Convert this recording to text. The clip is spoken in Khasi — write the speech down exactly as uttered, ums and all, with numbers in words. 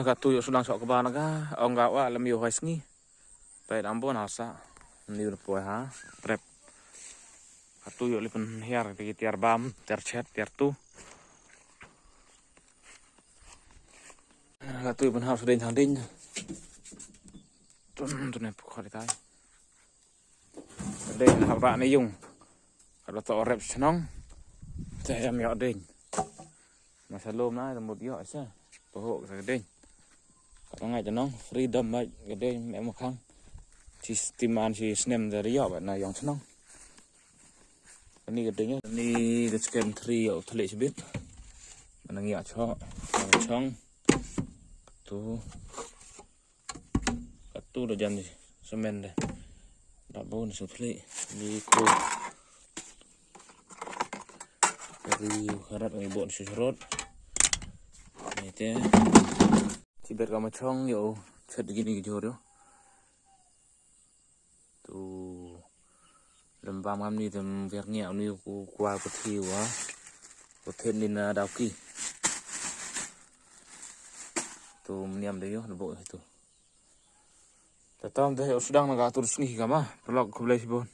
Katu ïoh sdang shoh kaba na ka, ong ka wa lem ïoh hai sngi. Tai dang bon hausa. Ni u poi ha, trep. Katu ïoh li pynhiar ki tiar bam, tiar chet, tiar tu. Katu ïoh pynhar sdeng thang ding. Tun tun ne pukha di tai. Ding hap rak ne yung. Ka da to rep chnong. Te em ïoh ding. Masa lum na da mut ïoh sa. Poho sa ding. Ka ngai chnong freedom ba ka ding em khang. Chi stiman chi snem da ïoh ba na yong chnong. Ni ka ding ni ka skem tri ïoh thli chibit. Mana ngi ïoh cho. Chong. Tu. Katu da jan semen de. Da bon su thli. Ni ko. Ri kharat ngi bon su rot. Ni te. Chibit ka ma chong ïoh. Chet gini ki jor ïoh. Tu lem bam ngam ni tem ver ngi ni ku kwa ku thi wa. Ku thet ni na dau ki. Tu mniam de ïoh na bo tu. Tatam de ïoh sdang na ka tur sngi kama. Paralok khublei shibun.